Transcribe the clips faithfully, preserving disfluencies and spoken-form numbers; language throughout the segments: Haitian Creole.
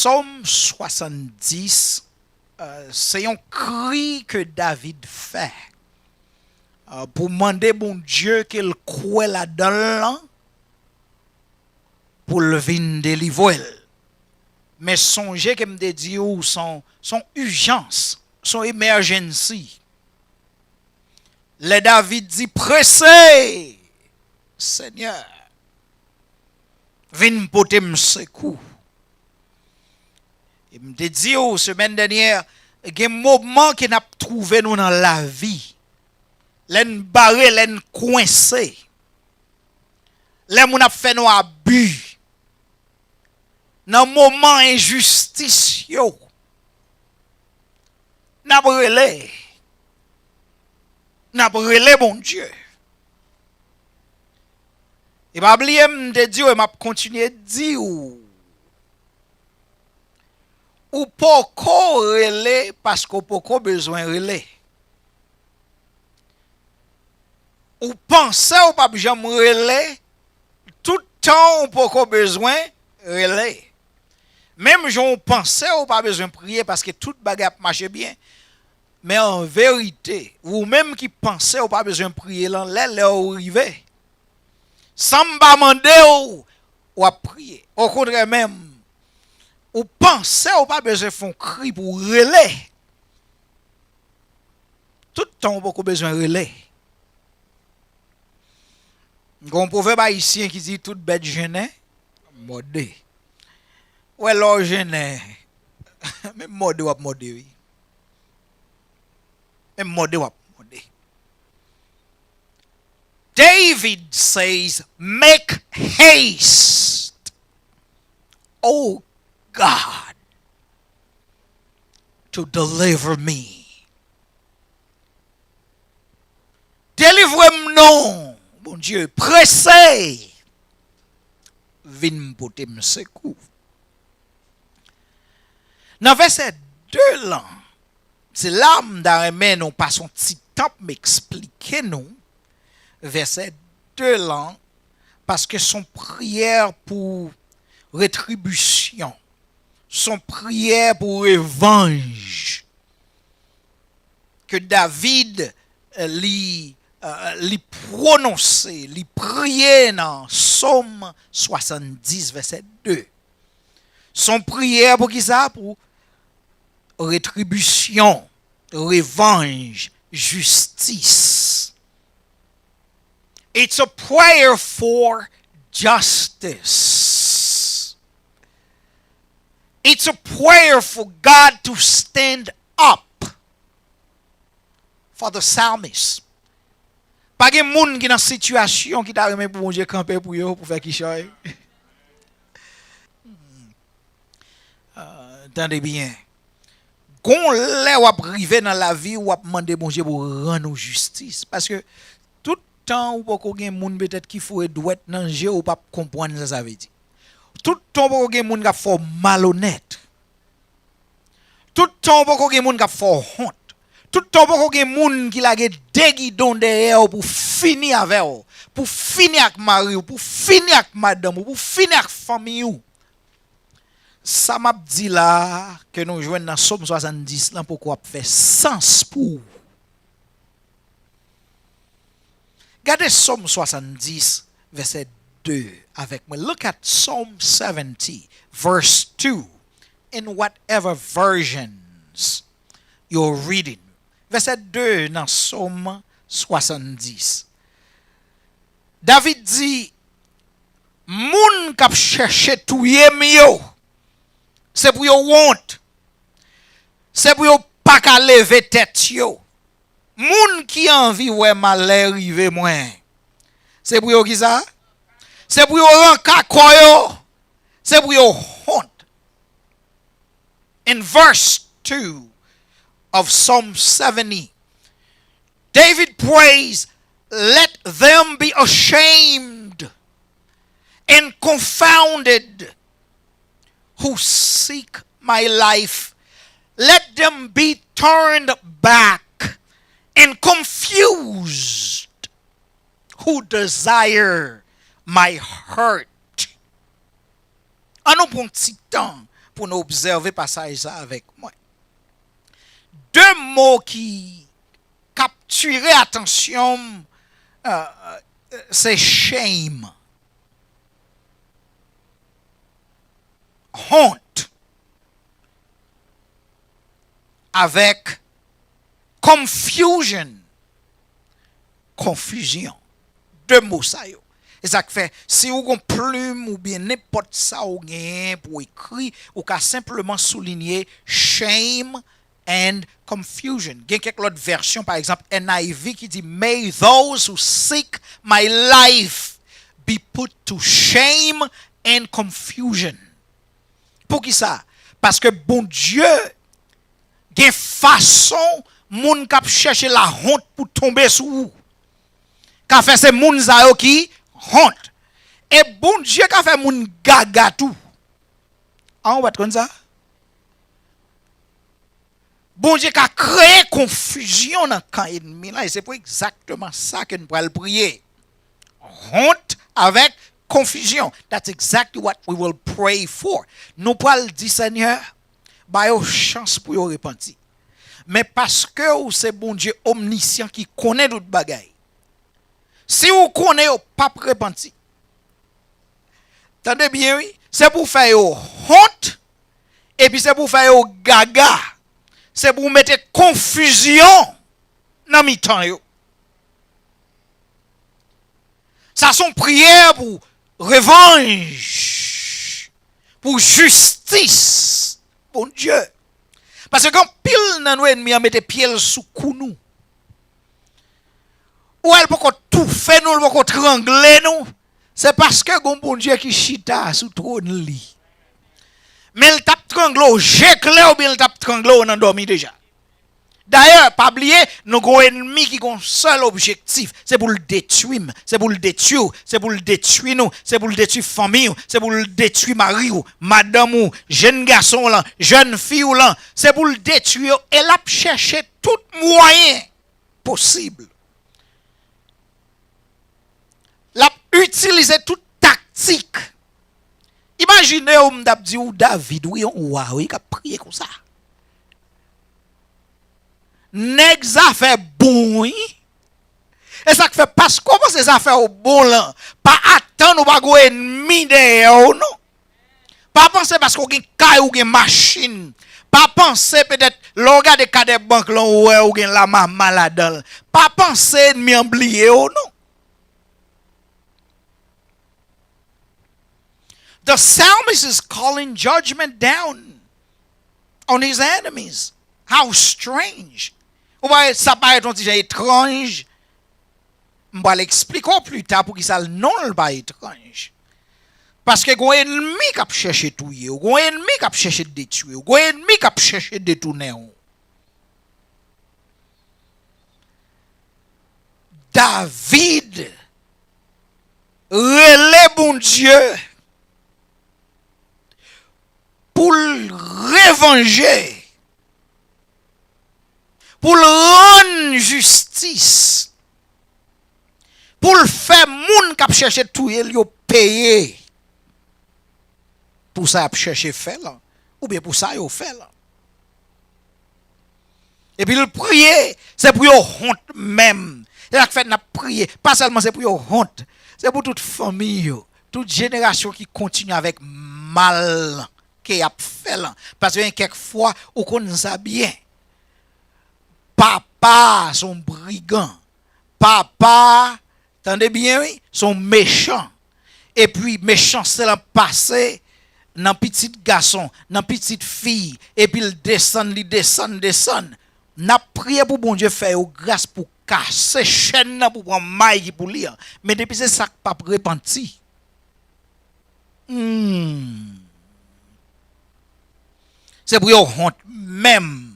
Sòm swasanndis, eh, se yon kri ke David fè, eh, pou mande Bondye ke l kwè ladan l lan, pou l vin delivre l. Men sonje ke m te di w, se yon, se yon ijans, se yon emergency. Lè David di, "Prese, Senyè, vin pote m sekou." E m te di w semèn dènyè, gen moman ke n ap twouve nou nan lavi. Lè n bare, lè n kwense. Lè moun ap fè nou abi. Nan moman enjistis yo, n ap rele. N ap rele Bondye. E pa bliye, m te di w, e m ap kontinye di w, ou poko rele paske w poko bezwen rele. Ou panse w p ap janm rele, tout tan w poko bezwen rele. Menm jan w panse w pa bezwen priye paske tout bagay ap mache byen. Men an verite, ou menm ki panse w pa bezwen priye lan, lè lè w rive, san m pa mande w, w ap priye. Okontrè menm, ou panse w pa bezwen fè yon kri pou w rele. Tout tan w poko bezwen rele. Gen yon pwovèb ayisyen ki di, "Tout bèt jennen, mòde." Ou wè, lè w jennen, menm mòde w ap mòde, wi. Menm mòde w ap mòde. David says, "Make haste, O God, to deliver me." Delivre m non, Bondye, prese, vin pote m sekou. Nan vèsè de lan, se la m ta renmen nou pase yon ti tan pou m eksplike nou vèsè de lan, paske se yon priyè pou retribisyon, se yon priyè pou revanj ke David, eh, li, eh, li pwononse, li priye nan Sòm swasanndis, vèsè de. Se yon priyè pou ki sa? Pou retribisyon, revanj, jistis. It's a prayer for justice. It's a prayer for God to stand up for the psalmist. Pa gen moun ki nan sitiyasyon ki ta renmen pou Bondye kanpe pou yo, pou fè kichòy. Ah, tande byen. Gon lè w ap rive nan lavi w, w ap mande Bondye pou rann ou jistis. Paske tout tan ou poko gen moun petèt ki foure dwèt nan je w, ou p ap konprann sa sa vle di. Tout tan ou poko gen moun k ap fè w malonèt. Tout tan ou poko gen moun k ap fè w wont. Tout tan ou poko gen moun ki lage de gidon dèyè w pou fini avè w, pou fini ak mari w, pou fini ak madanm ou, pou fini ak fanmi w. Sa m ap di la a, ke nou jwenn nan Sòm swasanndis lan, poko ap fè sans pou ou. Gade Sòm swasanndis, vèsè de avèk mwen. Look at Psalm seventy, verse two, in whatever versions you're reading. Vèsè de nan Sòm swasanndis. David di, "Moun k ap chèche touye m yo, se pou yo wont. Se pou yo pa ka leve tèt yo. Moun ki anvi wè malè rive mwen, se pou yo ki sa? Se pou yo ranka kò yo. Se pou yo wont." In verse two of Psalm seventy, David prays, "Let them be ashamed and confounded who seek my life. Let them be turned back and confused who desire my hurt." An nou pran ti tan pou nou obsève pasaj sa avèk mwen. De mo ki kaptire atansyon m, euh, se shame, honte, avèk confusion, konfizyon. De mo sa yo. E sa k fè, si ou gon plim oubyen nenpòt sa ou genyen pou ekri, ou ka senpleman soulinye shame and confusion. Gen kèk lòt vèsyon, pa egzanp, N I V ki di, "May those who seek my life be put to shame and confusion." Poukisa? Paske Bondye gen fason moun k ap chèche lahont pou tonbe sou ou. Ka fè se moun sa yo ki honte. E Bondye ka fè moun gaga tou. A, ou pa t konn sa? Bondye ka kreye konfizyon nan kan ènmi lan, e se pou egzakteman sa ke n pral priye. Honte avèk konfizyon. That's exactly what we will pray for. Nou pral di, Senyè, ba yo chans pou yo repanti. Men paske ou se Bondye omnisyan ki konnen tout bagay, si ou konnen yo p ap repanti, tande byen, wi, se pou fè yo honte, epi se pou fè yo gaga, se pou mete konfizyon nan mitan yo. Sa se yon priyè pou revanj, pou jistis Bondye. Paske gen anpil nan nou ènmi an mete pye l sou kou nou. Ou wè l poko toufe nou, l poko trangle nou. Se paske gon Bondye ki chita sou twòn li. Men l t ap trangle w je klè oubyen l t ap trangle w nan dòmi deja. Dayè, pa bliye, nou gon ènmi ki gon sèl objektif, se pou l detwi m, se pou l detwi w, se pou l detwi nou, se pou l detwi fanmi w, se pou l detwi mari w, madanm ou, jèn gason w lan, jèn fi w lan, se pou l detwi yo, e l ap chèche tout mwayen posib. L ap itilize tout taktik. Imajine w, m t ap di w David, wi, yon wa, wi, k ap priye konsa. Nèg zafè bon, wi. E sa k fè, paske w panse zafè w bon lan, pa atann ou pa gon ènmi dèyè w, non. Pa panse paske w gen kay, ou gen machin. Pa panse petèt, lè w gade kadè bank lan, ou wè ou gen lamama ladan l. Pa panse ènmi an bliye w, non. The psalmist is calling judgment down on his enemies. How strange! Ou pa, sa parèt yon ti jan etranj. M pral eksplike w pita poukisa l non l pa etranj. Paske gon ènmi k ap chèche touye w, gon ènmi k ap chèche detwi w, gon ènmi k ap chèche detounen w. David rele Bondye pou l revanje, pou l rann jistis, pou l fè moun k ap chèche touye l yo peye pou sa y ap chèche fè lan, oubyen pou sa yo fè lan. Epi l priye, se pou yo wont menm. Se sa k fè n ap priye. Pa sèlman se pou yo wont, se pou tout fanmi yo, tout jenerasyon ki kontinye avèk mal ke y ap fè lan. Paske gen kèk fwa, ou konn sa byen. Papa se yon brigan. Papa, tande byen, wi, se yon mechan. Epi, mechanste lan pase nan pitit gason, nan pitit fi, epi l desann, li desann, desann. N ap priye pou Bondye fè yo gras pou kase chèn nan, pou pran may ki pou li an. Men depi se sa k p ap repanti, hmm, se pou yo wont menm.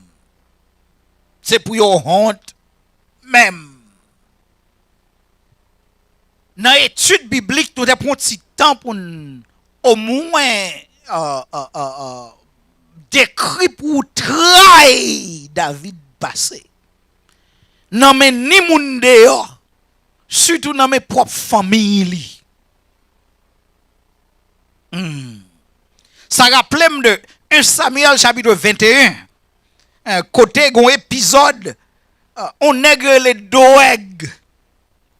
Se pou yo wont menm. Nan etid biblik, nou te pran ti tan pou n omwen, euh, euh, euh, euh, dekri pou w tray David pase. Nan men ni moun deyò, sitou nan men pwòp fanmi li. Hmm. Sa raple m de En Samyèl chapit venteyen, eh, kote gon epizòd, eh, on nèg rele Dowèg.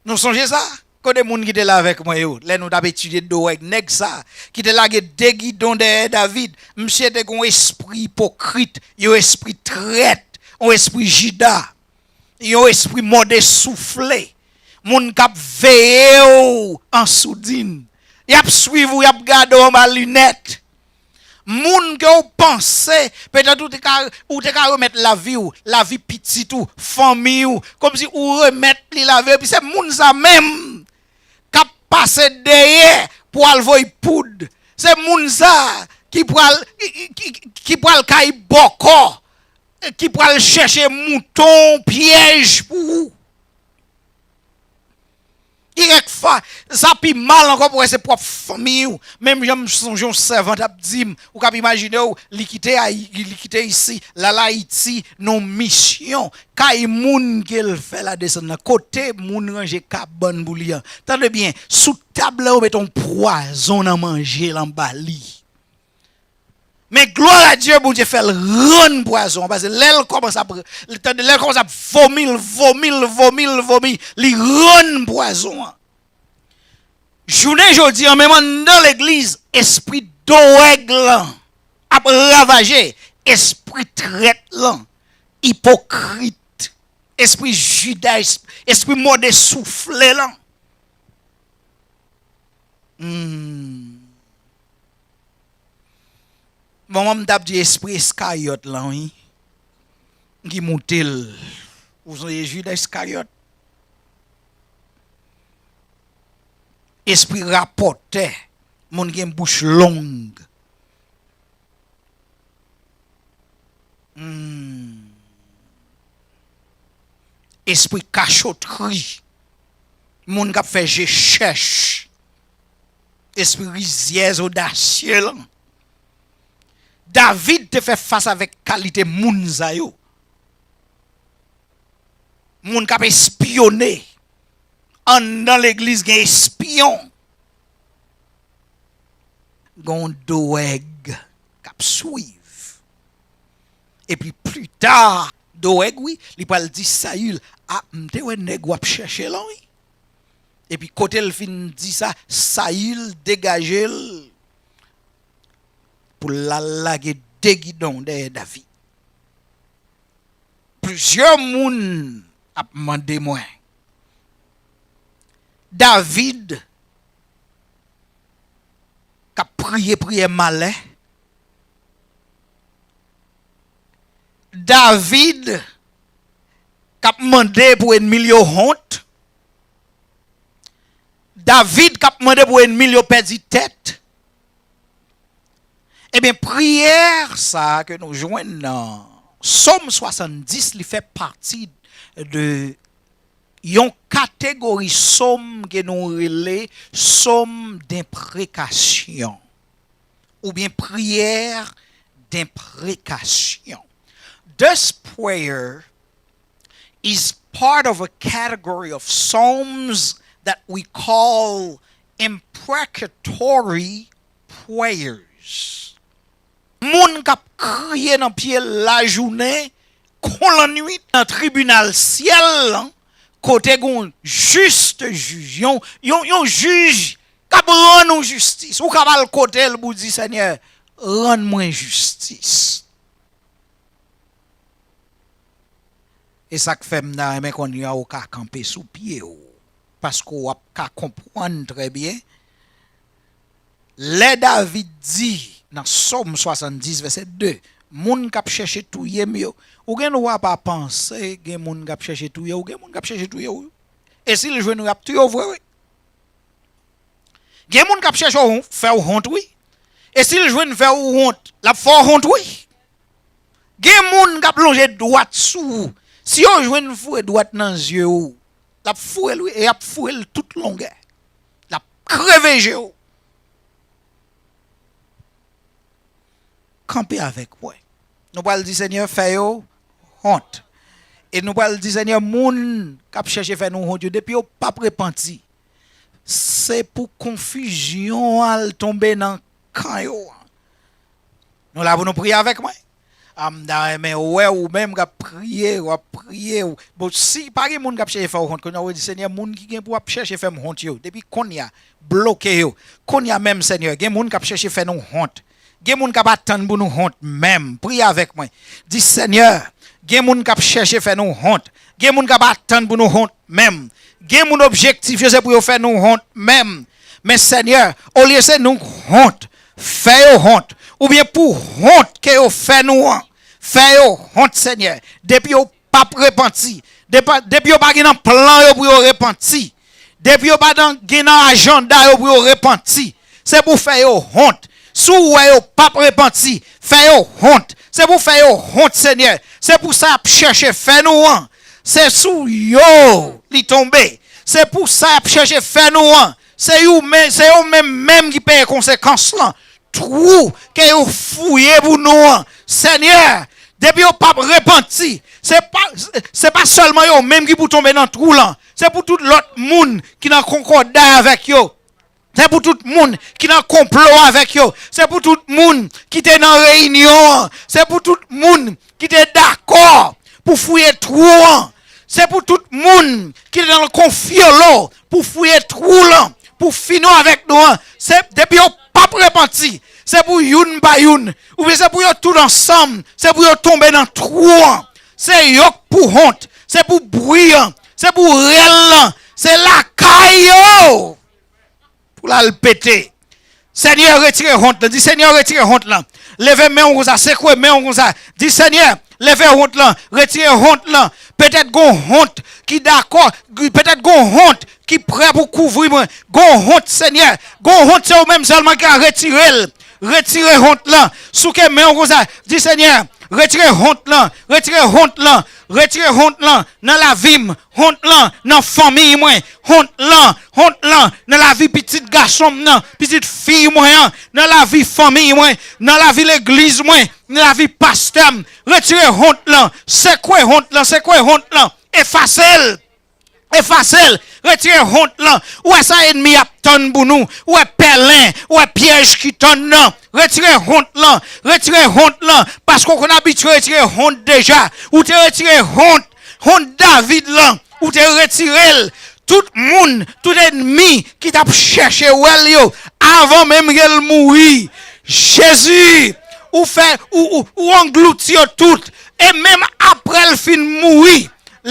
Nou sonje sa? Kote moun ki te la avèk mwen yo, lè nou t ap etidye Dowèg, nèg sa ki te lage de gidon dèyè David, misye te gon espri ipokrit, yon espri trèt, yon espri Jida, yon espri mòde soufle, moun k ap veye w an soudin, y ap swiv ou, y ap gade w anba linèt. Moun ke w panse, petèt ou te ka, ou te ka remèt lavi w, lavi pitit ou, fanmi w, kòmsi ou remèt li lavi w, epi se moun sa menm k ap pase dèyè pou al voye poud. Se moun sa ki pral, ki, ki, ki, ki pral kay bòkò, ki pral chèche mouton pyèj pou ou. Y fwa, sa pi mal ankò pou wè se pwòp fanmi w. Menm jan m sonje yon sèvant ap di m, ou k ap imajine w, li kite Ayi-, li kite isi, l al Ayiti, nan yon misyon, kay moun ke l fè la desann nan, kote moun ranje kabann pou li an. Tande byen, sou tab la, yo mete yon pwazon nan manje l anba li. Men glwa a Dye, Bondye fè l rann pwazon an, paske lè l kòmanse ap, tande, lè l kòmanse ap vomi, l vomi, l vomi, l vomi, li rann pwazon an. Jounen jodi a, menm anndan legliz, espri Dowèg lan ap ravaje, espri trèt lan, ipokrit, espri Jida, es-, espri mòde soufle lan. Hmm. Bon, mwen, m t ap di espri Iskaryòt lan, wi. Ki moute l. Ou sonje Jida Iskaryòt? Espri rapòtè, moun gen bouch long. Hmm. Espri kachotri. Moun k ap fè je chèch. Espri rizyèz odasye lan. David te fè fas avèk kalite moun sa yo. Moun k ap espyone. Anndan legliz gen espyon. Gen yon Dowèg k ap swiv. Epi pita, Dowèg, wi, li pral di Sayil, "A, m te wè nèg w ap chèche lan, wi." Epi kote l fin di sa, Sayil degaje l pou l al lage de gidon dèyè David. Plizyè moun ap mande mwen, David k ap priye priyè malè, David k ap mande pou ènmi l yo wont, David k ap mande pou ènmi l yo pèdi tèt. Ebyen, priyè sa a ke nou jwenn nan Sòm swasanndis, li fè pati de yon kategori sòm ke nou rele sòm denprekasyon, oubyen priyè denprekasyon. This prayer is part of a category of psalms that we call imprecatory prayers. Moun k ap kriye nan pye lajounen kon lannwit nan tribinal syèl lan, kote gen yon jis jij, yon, yon, yon jij k ap rann ou jistis. Ou ka al kote l pou w di, "Senyè, rann mwen jistis." E sa k fè m ta renmen kounye a ou ka kanpe sou pye w, paske w ap ka konprann trè byen. Lè David di nan Sòm swasanndis, vèsè de, "Moun k ap chèche touye m yo," ou gen dwa pa panse gen moun k ap chèche touye w, gen moun k ap chèche touye w. E si l jwenn ou, y ap touye w vre, wi. Gen moun k ap chèche w, fè w wont, wi. E si l jwenn fè w wont, l ap fè w wont, wi. Gen moun k ap lonje dwat sou ou. Si yo jwenn foure dwat nan zye w, l ap foure l, wi, e y ap foure l tout longè. L ap kreve je w. Kanpe avèk mwen. Nou pral di, "Senyè, fè yo wont." E nou pral di, "Senyè, moun k ap chèche fè nou wont yo, depi yo p ap repanti, se pou konfizyon al tonbe nan kan yo an." Nou la pou nou priye avèk mwen? A, m ta renmen wè ou menm k ap priye, w ap priye. Bon, si pa gen moun k ap chèche fè w wont, kounye a w di, Senyè, moun ki gen pou ap chèche fè m wont yo, depi kounye a, bloke yo. Kounye a menm, Senyè, gen moun k ap chèche fè nou wont. Gen moun k ap atann pou nou wont menm. Priye avèk mwen. Di, Senyè, gen moun k ap chèche fè nou wont. Gen moun k ap atann pou nou wont menm. Gen moun objektif yo se pou yo fè nou wont menm. Men Senyè, olye se nou wont, fè yo wont. Oubyen pou wont ke yo fè nou an, fè yo wont, Senyè. Depi yo p ap repanti, depi, depi yo pa gen nan plan yo pou yo repanti, depi yo pa nan, gen nan ajanda yo pou yo repanti, se pou fè yo wont. Si w wè yo p ap repanti, fè yo wont. Se pou fè yo wont, Senyè. Se pou sa y ap chèche fè nou an, se sou yo li tonbe. Se pou sa y ap chèche fè nou an, se yo men-, se yo menm menm ki peye konsekans lan. Twou ke yo fouye pou nou an, Senyè, depi yo p ap repanti, se pa, se pa sèlman yo menm ki pou tonbe nan twou lan. Se pou tout lòt moun ki nan konkòda avèk yo. Se pou tout moun ki nan konplo avèk yo. Se pou tout moun ki te nan reyinyon an. Se pou tout moun ki te dakò pou fouye twou an. Se pou tout moun ki te nan konfyolo pou fouye twou lan, pou fini avèk nou an. Se depi yo p ap repanti, se pou youn pa youn, oubyen se pou yo tout ansanm, se pou yo tonbe nan twou an. Se yo k pou wont, se pou bri an, se pou rèl lan, se lakay yo pou l al pete. Senyè, retire wont lan. Di, Senyè, retire wont lan. Leve men w konsa, sekwe men w konsa. Di, Senyè, leve wont lan, retire wont lan. Petèt gon wont ki dakò, petèt gon wont ki prè pou kouvri mwen. Gon wont, Senyè. Gon wont, se ou menm sèlman ki ka retire l. Retire wont lan. Souke men w konsa. Di, Senyè, retire wont lan. Retire wont lan. Retire wont lan nan lavi m. Wont lan nan fanmi mwen. Wont lan, wont lan nan lavi pitit gason m nan, pitit fi mwen an, nan lavi fanmi mwen, nan lavi legliz mwen, nan lavi pastè m. Retire wont lan, sekwe wont lan, sekwe wont lan. Efase l. Efase l. Retire wont lan. Ou wè sa ènmi ap tann pou nou. Ou wè pèlen, ou wè pyèj ki tann nan. Retire wont lan. Retire wont lan. Paske w konn abitye retire wont deja. Ou te retire wont. Wont David lan. Ou te retire l. Tout moun, tout ènmi ki t ap chèche wè l yo, avan menm ke l mouri, Jezi, ou fè, ou, ou, ou anglouti yo tout. E menm apre l fin mouri,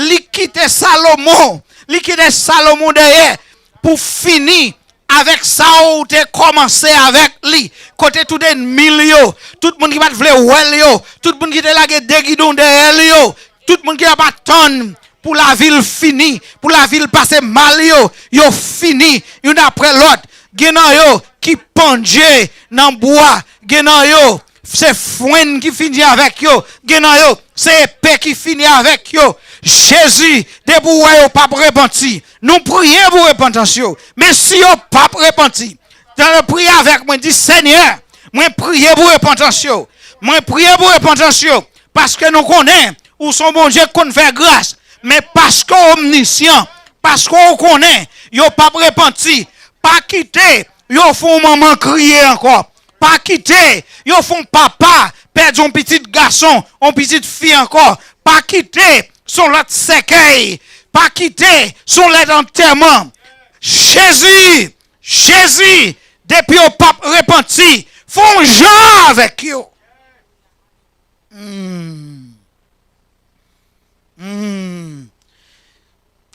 li kite Salomon, li kite Salomon dèyè pou fini avèk sa ou te kòmanse avèk li. Kote tout ènmi l yo, tout moun ki pa t vle wè l yo, tout moun ki te lage degidon dèyè l yo, tout moun ki t ap atann pou lavi l fini, pou lavi l pase mal yo, yo fini youn apre lòt. Gen nan yo ki pandje nan bwa, gen nan yo se fwenn ki fini avèk yo, gen nan yo se epe ki fini avèk yo. Jezi, depi w wè yo p ap repanti, nou priye pou repantans yo. Men si yo p ap repanti, tande, priye avèk mwen, di, Senyè, mwen priye pou repantans yo. Mwen priye pou repantans yo. Paske nou konnen ou se yon Bondye k konn fè gras. Men paske w omnisyan, paske w konnen yo p ap repanti, pa kite yo fè yon manman kriye ankò. Pa kite yo fè yon papa pèdi yon pitit gason, yon pitit fi ankò. Pa kite se yon lòt sèkèy. Pa kite se yon lòt antèman. Jezi, Jezi, depi yo p ap repanti, fè yon jan avèk yo. Hmm. Hmm.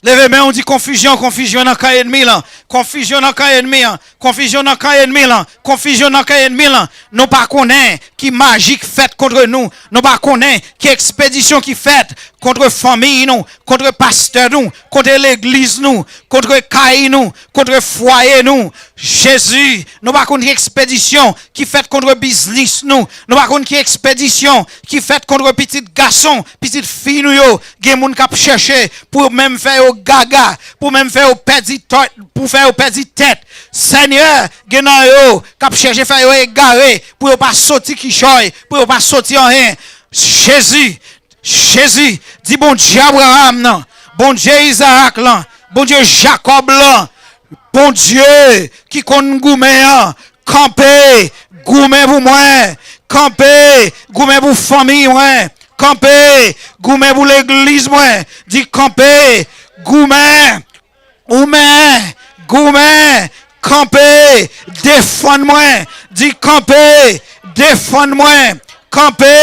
Leve men w, di, konfizyon, konfizyon nan kay ènmi lan. Konfizyon nan kay ènmi an. Konfizyon nan kay ènmi lan. Konfizyon nan kay ènmi lan. Nou pa konnen ki maji k fèt kont nou. Nou pa konnen ki ekspedisyon ki fèt kont fanmi nou, kont pastè nou, kont legliz nou, kont kay nou, kont fwaye nou. Jezi, nou pa konn ki ekspedisyon ki fèt kont biznis nou. Nou pa konn ki ekspedisyon ki fèt kont pitit gason, pitit fi nou yo. Gen moun k ap chèche pou menm fè yo gaga, pou menm fè yo pèdi tèt, pou fè yo pèdi tèt. Senyè, gen nan yo k ap chèche fè yo egare, pou yo pa soti kichòy, pou yo pa soti anyen. Jezi, Jezi, di, Bondye Abraram nan, Bondye Izarak lan, Bondye Jakòb lan, Bondye ki konn goumen an, kanpe, goumen pou mwen, kanpe, goumen pou fanmi mwen, kanpe, goumen pou legliz mwen, di kanpe, goumen, goumen, goumen, kanpe, defann mwen, di kanpe, defann mwen, kanpe,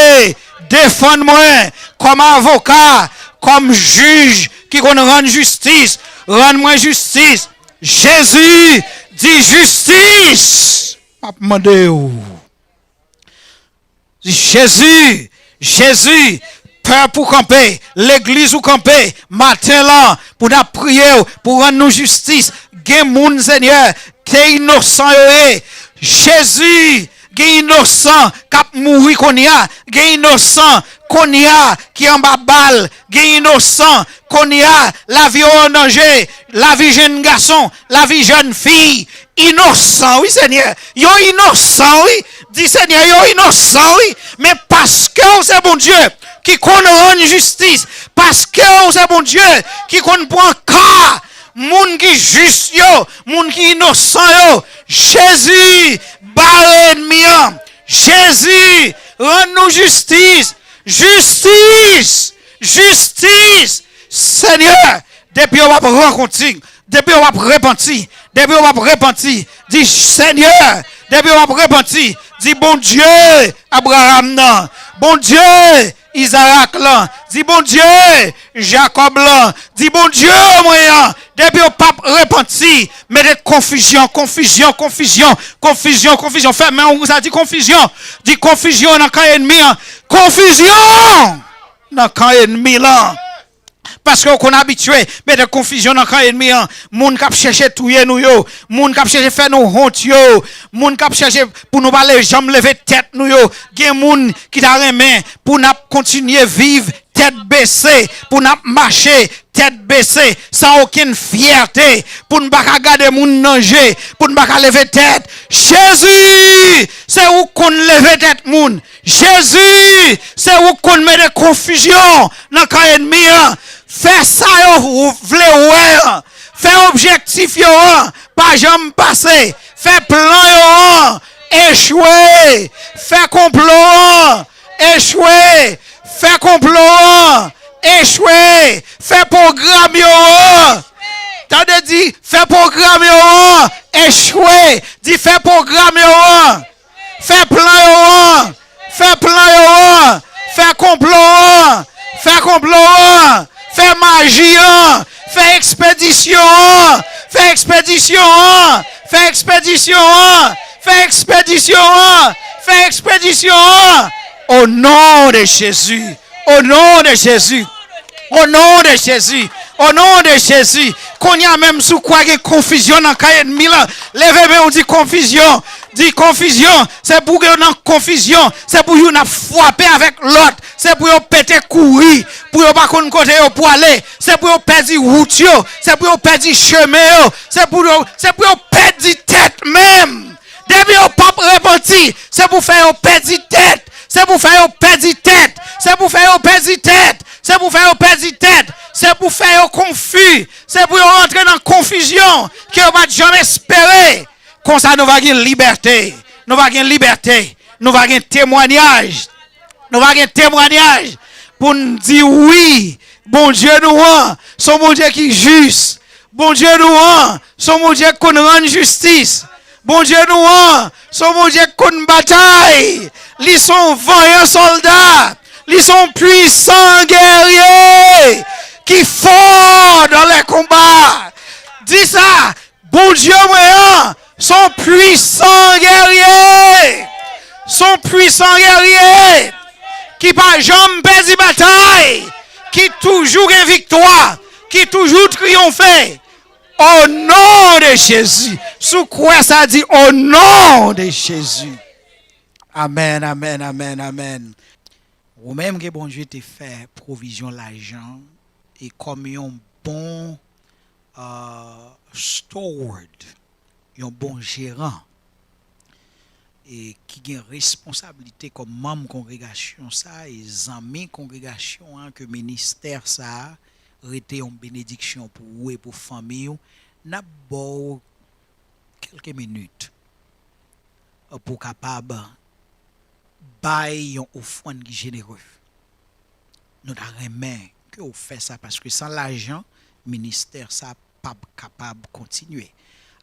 defann mwen, kòm avoka, kòm jij ki konn rann jistis, rann mwen jistis, Jezi, di jistis! M ap mande w. Di Jezi, Jezi, pèp ou kanpe, legliz ou kanpe, maten lan, pou n ap priye w, pou rann nou jistis. Gen moun, Senyè, te inosan yo ye. Jezi, gen inosan k ap mouri kounye a, gen inosan kounye a ki anba bal, gen inosan kounye a, lavi yo an danje, lavi jèn gason, lavi jèn fi, inosan, wi, Senyè. Yo inosan, wi. Di, Senyè, yo inosan, wi. Men paske w se Bondye ki konn rann jistis, paske w se Bondye ki konn pran ka moun ki jis yo, moun ki inosan yo, Jezi, bare ènmi an. Jezi, rann nou jistis. Jistis! Jistis! Senyè, depi yo p ap rankonti, depi yo p ap repanti, depi yo p ap repanti, di, Senyè, depi yo p ap repanti, di, Bondye Abraram nan, Bondye Izarak lan, di, Bondye Jakòb lan, di, Bondye mwen an, depi yo p ap repanti, mete konfizyon, konfizyon, konfizyon, konfizyon, konfizyon, fèmen w konsa, di, konfizyon, di, konfizyon nan kan ènmi an, konfizyon nan kan ènmi lan. Paske yo konn abitye mete konfizyon nan kan ènmi an. Moun k ap chèche touye nou yo, moun k ap chèche fè nou wont yo, moun k ap chèche pou nou pa le-, janm leve tèt nou yo. Gen moun ki ta renmen pou n ap kontinye viv tèt bese, pou n ap mache tèt bese, san okenn fyète, pou n pa ka gade moun nan je, pou n pa ka leve tèt. Jezi, se ou k konn leve tèt moun. Jezi, se ou k konn mete konfizyon nan kan ènmi an. Fè sa yo vle wè an. Fè objektif yo an pa janm pase. Fè plan yo an echwe. Fè konplo an echwe. Fè konplo an echwe. Fè pwogram yo an. Tande, di, fè pwogram yo an echwe. Di, fè pwogram yo an. Fè plan yo an. Fè plan yo an. Fè konplo an. Fè konplo an. Fè maji an. Fè ekspedisyon an. Fè ekspedisyon an. Fè ekspedisyon an. Fè ekspedisyon an. Fè ekspedisyon an. O non de Jezi. O non de Jezi. O non de Jezi. O non de Jezi. Kounye a menm, si w kwè gen konfizyon nan kan ènmi lan, leve men w, di, konfizyon. Di, konfizyon. Se pou yo nan konfizyon. Se pou youn ap frape avèk lòt. Se pou yo pete kouri. Pou yo pa konn kote yo pwale. Se pou yo pèdi wout yo. Se pou yo pèdi chemen yo. Se pou yo, se pou yo pèdi tèt menm. Depi yo p ap repanti, se pou fè yo pèdi tèt. Se pou fè yo pèdi tèt. Se pou fè yo pèdi tèt. Se pou fè yo pèdi tèt. Se pou fè yo konfi. Se pou yo rantre nan konfizyon ke yo pa t janm espere. Konsa nou va gen libète. Nou va gen libète. Nou va gen temwanyaj. Nou va gen temwanyaj pou n di wi, Bondye nou an, se yon Bondye ki jis. Bondye nou an, se yon Bondye k konn rann jistis. Bondye nou an, se yon Bondye k konn batay. Li se yon vanyan sòlda. Li se yon pwisan gèrye ki fò dans les combats. Di sa, Bondye mwen an, se yon pwisan gèrye. Se yon pwisan gèrye ki pa janm pèdi batay, ki toujou gen viktwa, ki toujou triyonfe. O non de Jezi. Si w kwè sa, di, o non de Jezi. Amèn, amèn, amèn, amèn. Ou menm ke Bondye te fè pwovizyon lajan e kòm yon bon, euh, steward, yon bon jeran, e ki gen responsablite kòm manm kongregasyon sa a e zanmi kongregasyon an ke ministè sa a rete yon benediksyon pou ou e pou fanmi w, n ap ba w kèlke minit, euh, pou w kapab bay yon ofrann ki jenere. Nou ta renmen ke w fè sa, paske san lajan, ministè sa p ap kapab kontinye.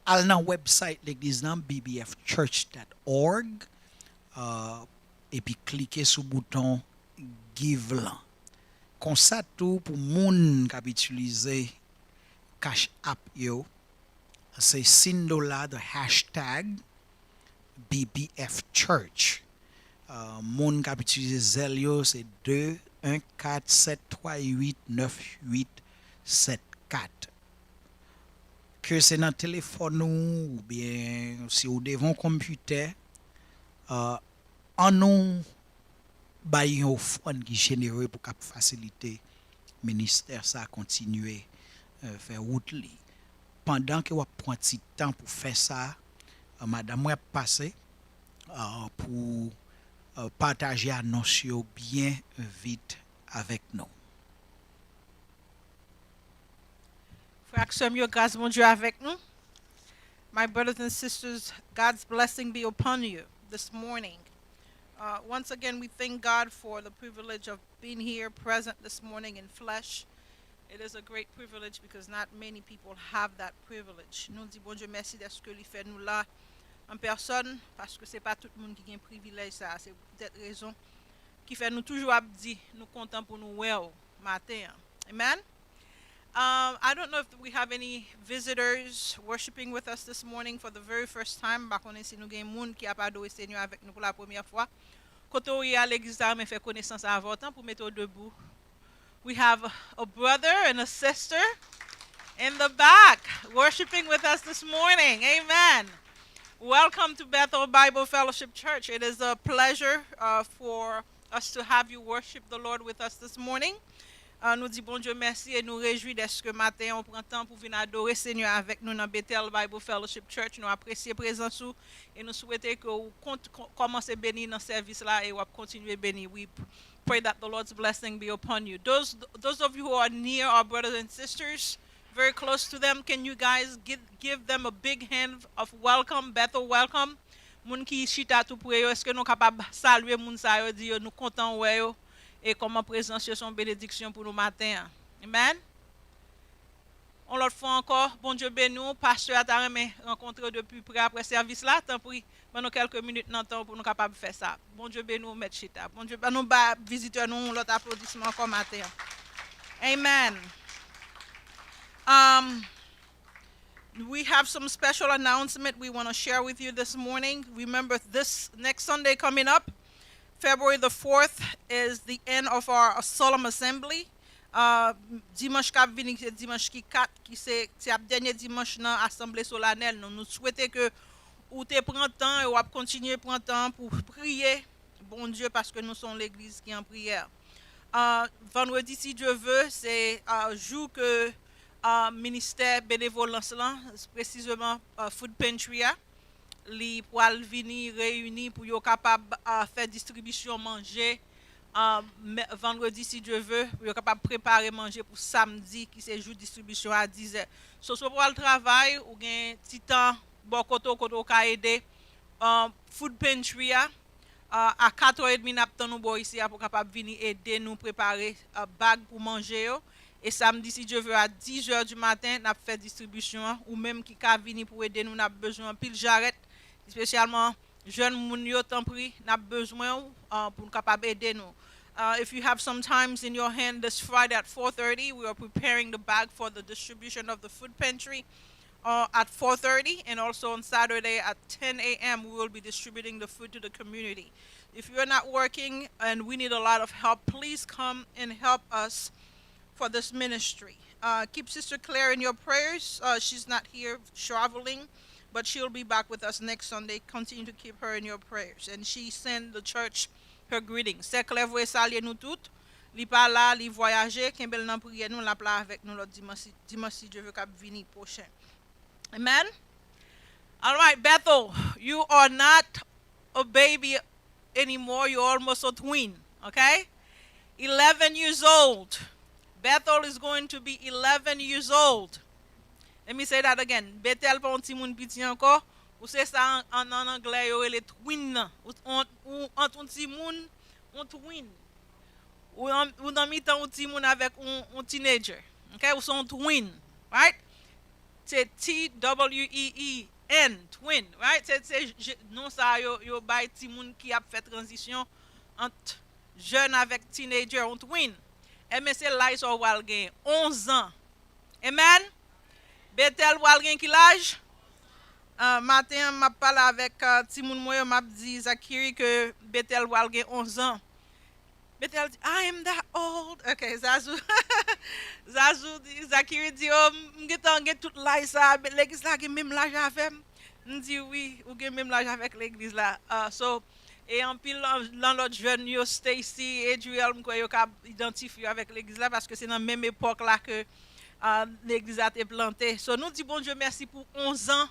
Al nan website legliz lan, b b f church dot org, uh, epi klike sou bouton Give lan. Konsa tou, pou moun k ap itilize Cash App yo, se sindola, the hashtag B B F Church. Uh, moun k ap itilize Zelle yo, se de en kat sèt twa uit nèf uit sèt kat. Ke se nan telefòn ou, oubyen si w devan yon konpitè, uh, annou bay yon ofrann ki jenere pou k ap fasilite ministè sa kontinye, eh, fè wout li. Pandan ke w ap pran ti tan pou fè sa, eh, madanm mwen ap pase, eh, pou, eh, pataje anons yo byen vit avèk nou. Frè ak sè m yo, gras Bondye avèk nou. My brothers and sisters, God's blessing be upon you this morning. Uh, once again, we thank God for the privilege of being here present this morning in flesh. It is a great privilege because not many people have that privilege. Nou di Bondye mèsi dèske li fè nou la an pèsòn, paske se pa tout moun ki gen privilèj sa a. Se poutèt rezon ki fè nou toujou ap di nou kontan pou nou wè w maten an. Amen. Um, I don't know if we have any visitors worshiping with us this morning for the very first time. M pa konnen si nou gen moun ki ap adore Senyè avèk nou pou la premyè fwa. Kote w ye a, legliz la renmen fè konesans avè w, tan pou mete w debou. We have a brother and a sister in the back worshiping with us this morning. Amen. Welcome to Bethel Bible Fellowship Church. It is a pleasure, uh, for us to have you worship the Lord with us this morning. Uh, nou di Bondye mèsi e nou rejwi dèske maten an ou pran tan pou vin adore Senyè avèk nou nan Bethel Bible Fellowship Church. Nou apresye prezans ou e nou swete ke ou kont-, kò-, kòmanse beni nan sèvis la e w ap kontinye beni. We pray that the Lord's blessing be upon you. Those, those of you who are near our brothers and sisters, very close to them, can you guys give, give them a big hand of welcome, Bethel welcome? Moun ki chita tou pre yo, èske nou kapab salye moun sa yo, di yo nou kontan wè yo, e kòman prezans yo se yon benediksyon pou nou maten an? Amen. Yon lòt fwa ankò, Bondye beni w. Pastè a ta renmen rankontre w de pi pre apre sèvis la. Tanpri, ban nou kèlke minit nan tan w pou nou kapab fè sa. Bondye beni w, mèt chita. Bondye, ban nou ba vizitè nou yon lòt aplodisman ankò maten an. Amen. Um, we have some special announcement we want to share with you this morning. Remember, this next Sunday coming up, February the fourth, is the end of our solemn assembly. Uh, dimanch k ap vini, ki se dimanch ki kat, ki se, se ap dènye dimanch nan asanble solanèl nou. Nou swete ke ou te pran tan e w ap kontinye pran tan pou priye Bondye, paske nou se yon legliz ki an priyè. Uh, vandredi, si Dye ve, se, uh, jou ke, uh, ministè benevolans lan, presizeman, uh, Food Pantry a, li pral vini reyini pou yo kapab, uh, fè distribisyon manje, uh, mè-, vandredi, si Dye ve, pou yo kapab prepare manje pou samdi, ki se jou distribisyon a dizè. So, si w pral travay, ou gen ti tan bò kote w, kote w ka ede, uh, Food Pantry a, uh, a katrè edmi n ap tann ou bò isi a pou kapab vini ede nou prepare, uh, bag pou manje yo. E samdi, si Dye ve, a dizè di maten, n ap fè distribisyon an. Ou menm ki ka vini pou ede nou, n ap bezwen anpil jarèt, espesyalman jèn moun yo, tanpri, n ap bezwen w, uh, pou n kapab ede nou. Uh, if you have some times in your hand this Friday at four thirty, we are preparing the bag for the distribution of the food pantry, uh, at four thirty, and also on Saturday at ten a m, we will be distributing the food to the community. If you're not working and we need a lot of help, please come and help us for this ministry. Uh, keep Sister Claire in your prayers. Uh, she's not here traveling, but she'll be back with us next Sunday. Continue to keep her in your prayers. And she sent the church her greetings. Sè Claire voye salye nou tout. Li pa la, li vwayaje. Kenbe l nan priyè nou, l ap la avèk nou lòt dimanch, dimanch si Dye ve k ap vini pwochen. Amen. All right, Bethel, you are not a baby anymore. You're almost a twin, okay? Eleven years old. Bethel is going to be eleven years old. Let me say that again. Bethel pa yon timoun piti ankò. Ou se sa an, an, an anglè yo rele twin nan. Ou, ou, ou ant yon timoun, yon twin. Ou nan, ou nan mitan yon timoun avèk yon, yon teenager. Ok? Ou se yon twin. Right? Se T W E E N, twin. Right? Se, se je- non sa yo, yo bay timoun ki ap fè tranzisyon ant jèn avèk teenager, yon twin. Ebyen, se laj sa w pral gen, onz an. Amen? Bethel pral gen ki laj? Ah, maten an, m ap pale avèk ah, timoun mwen yo, m ap di Zakiri ke Bethel pral gen onz an. Bethel di, "I am that old." Ok, Zazou. Zazou di, Zakiri di, "Oh, m gentan gen tout laj sa, legliz la gen menm laj avè m." M di, "Wi, ou gen menm laj avèk legliz la." Ah, so, e anpil nan, nan lòt jèn yo, Stacy, Adriel, m kwè yo ka idantifye yo avèk legliz la, paske se nan menm epòk la ke ah, legliz la te plante. So, nou di Bondye mèsi pou onz an.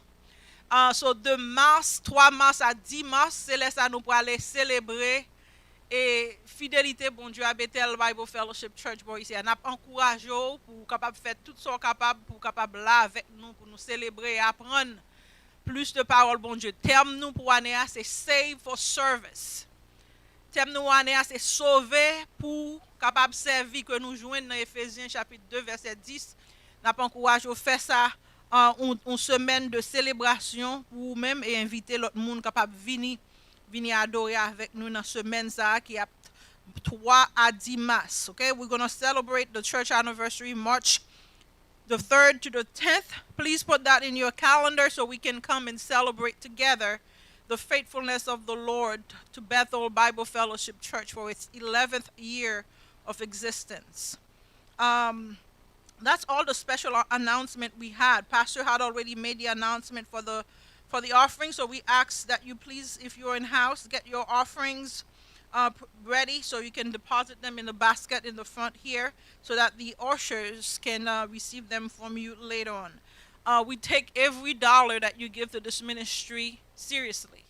Ah, so, de mas, twa mas a dis mas, se lè sa nou prale selebre e fidelite Bondye a Bethel Bible Fellowship Church Boise. N ap ankouraje w pou w kapab fè tout sa w kapab, pou w kapab la avèk nou, pou nou selebre e aprann plis de pawòl Bondye. Tèm nou pou ane a, se Save for Service. Tèm nou ane a, se Sove pou kapab sèvi, ke nou jwenn nan Efezyen chapit de, vèsè dis. N ap ankouraje w fè sa an yon, yon semèn de selebrasyon pou ou menm e envite lòt moun kapab vini, vini adore avèk nou nan semèn sa a ki ap twa a dis mas. Ok? We're gonna celebrate the church anniversary March the third to the tenth. Please put that in your calendar so we can come and celebrate together the faithfulness of the Lord to Bethel Bible Fellowship Church for its eleventh year of existence. Um, that's all the special a- announcement we had. Pastor had already made the announcement for the for the offering, so we ask that you please, if you're in house, get your offerings uh, p- ready so you can deposit them in the basket in the front here so that the ushers can uh, receive them from you later on. Uh, we take every dollar that you give to this ministry seriously.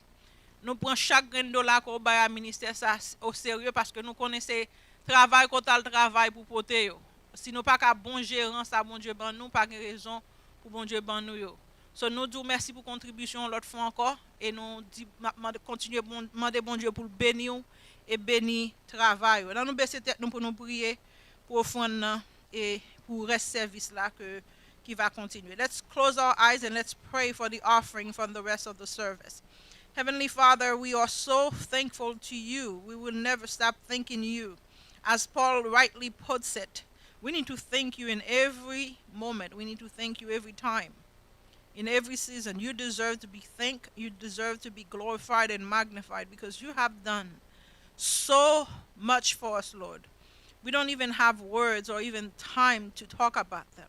Nou pran chak grenn dola ke w bay a ministè sa o serye, paske nou konnen se travay ke w t al travay pou pote yo. Si nou pa ka bon jeran sa Bondye ban nou, pa gen rezon pou Bondye ban nou yo. So, nou di w mèsi pou kontribisyon w lòt fwa ankò, e nou di, n ap mande, kontinye bon, mande Bondye pou l beni w e beni travay ou. Ann nou bese tèt nou pou nou priye pou ofrann nan e pou rès sèvis la ke, ki va kontinye. Let's close our eyes and let's pray for the offering from the rest of the service. Heavenly Father, we are so thankful to you. We will never stop thanking you. As Paul rightly puts it, we need to thank you in every moment. We need to thank you every time. In every season, you deserve to be thanked, you deserve to be glorified and magnified because you have done so much for us, Lord. We don't even have words or even time to talk about them.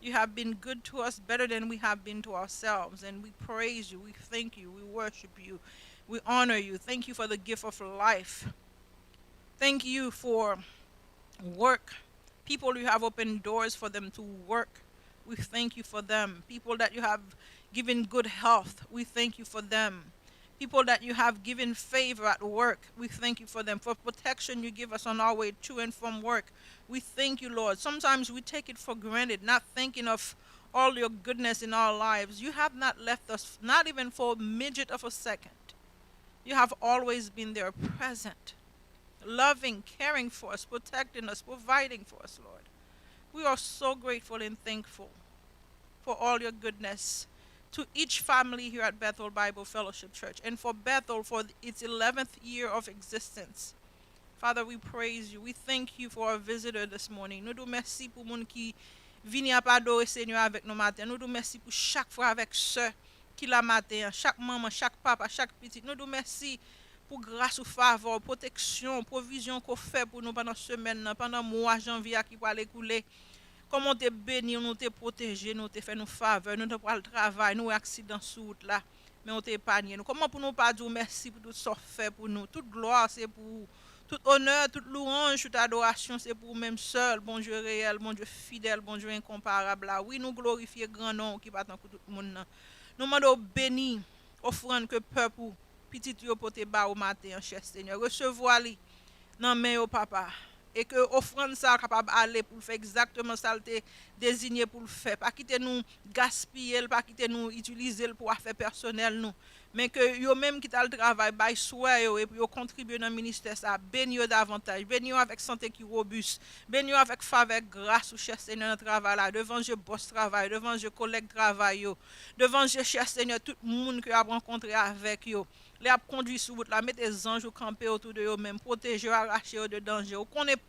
You have been good to us, better than we have been to ourselves, and we praise you, we thank you, we worship you, we honor you. Thank you for the gift of life. Thank you for work. People you have opened doors for them to work. We thank you for them. People that you have given good health, we thank you for them. People that you have given favor at work, we thank you for them. For protection you give us on our way to and from work, we thank you, Lord. Sometimes we take it for granted, not thinking of all your goodness in our lives. You have not left us, not even for a midget of a second. You have always been there, present, loving, caring for us, protecting us, providing for us, Lord. We are so grateful and thankful for all your goodness to each family here at Bethel Bible Fellowship Church and for Bethel for its eleventh year of existence. Father, we praise you. We thank you for our visitor this morning. Nou di w mèsi pou moun ki vini ap adore Senyè avèk nou maten. Nou di w mèsi pou chak frè avèk sè ki la maten an, chak manman, chak papa, chak pitit. Nou di w mèsi pou gras ou, favè w, pwoteksyon, pwovizyon ke w fè pou nou pandan semèn nan, pandan mwa janvye a ki pral ekoule. Kòman w te beni nou, te pwoteje nou, te fè nou favè, nou te pral travay, nou wè aksidan sou wout la, men w te epanye nou. Kòman pou nou pa di w mèsi pou tout sa w fè pou nou? Tout glwa se pou ou. Tout onè, tout louwanj, tout adorasyon se pou ou menm sèl, Bondye reyèl, Bondye fidèl, Bondye enkonparab la. Wi, nou glorifye gran non w ki pa tankou tout moun nan. Nou mande w beni ofrann ke pèp ou, pitit yo pote ba ou maten an, chè Senyè. Resevwa li nan men yo, Papa. e ke ofrann sa a kapab ale pou l fè egzakteman sa l te deziye pou l fè. Pa kite nou gaspiye l, pa kite nou itilize l pou afè pèsonèl nou. Men ke yo menm ki t al travay, bay swè yo, epi yo kontribye nan ministè sa a, beni yo davantaj, beni yo avèk sante ki wobis, beni yo avèk favè, gras ou, chè Senyè, nan travay la, devan je bòs travay yo, devan je kolèg travay yo, devan je, chè Senyè, tout moun ke y ap rankontre avèk yo. Lè y ap kondui sou wout la, mete zanj ou kanpe otou de yo menm, pwoteje yo, arache yo de danje. Ou konnen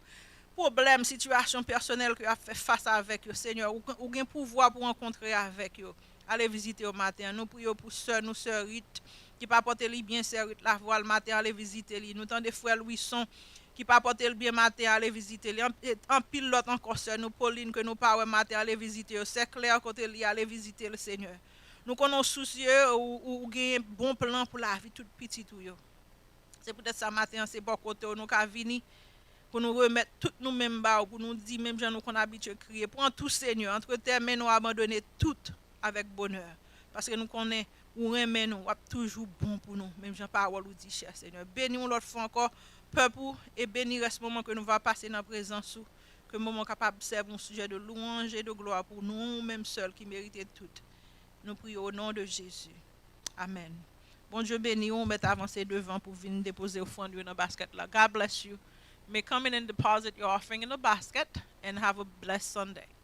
pwoblèm, sitiyasyon pèsonèl ke y ap fè fas avèk yo, Senyè. Ou, ou gen pouvwa pou rankontre avèk yo. Ale vizite yo maten an. Nou priye pou sè nou, sè Rit, ki pa pote li byen, sè Rit Lavwal maten, ale vizite li. Nou tande frè Lwison, ki pa pote l byen maten, ale vizite li. An-, e anpil lòt ankò, sè nou Pauline, ke nou pa wè maten, ale vizite yo. Sè Claire, kote li, ale vizite l, Senyè. Nou konnen w sousye, ou, ou, ou genyen bon plan pou lavi tout pitit ou yo. Se poutèt sa, maten an, se bò kote w nou ka vini pou nou remèt tout nou menm ba w, pou nou di, menm jan nou konn abitye kriye, pran tou, Senyè, antre tè men nou, abandone tout avèk bonè. Paske nou konnen ou renmen nou, w ap toujou bon pou nou, menm jan pawòl ou di, chè Senyè. Beni yon lòt fwa ankò pèp ou e beni rès moman ke nou va pase nan prezans ou, ke moman kapab sèvi yon sijè de lwanj e de glwa pou nou, ou menm sèl ki merite tout. Nou priye o non de Jezi. Amèn. Bondye beni w, ou mèt avanse devan pou vin depoze ofrann yo nan baskèt la. God bless you. May come in and deposit your offering in the basket and have a blessed Sunday.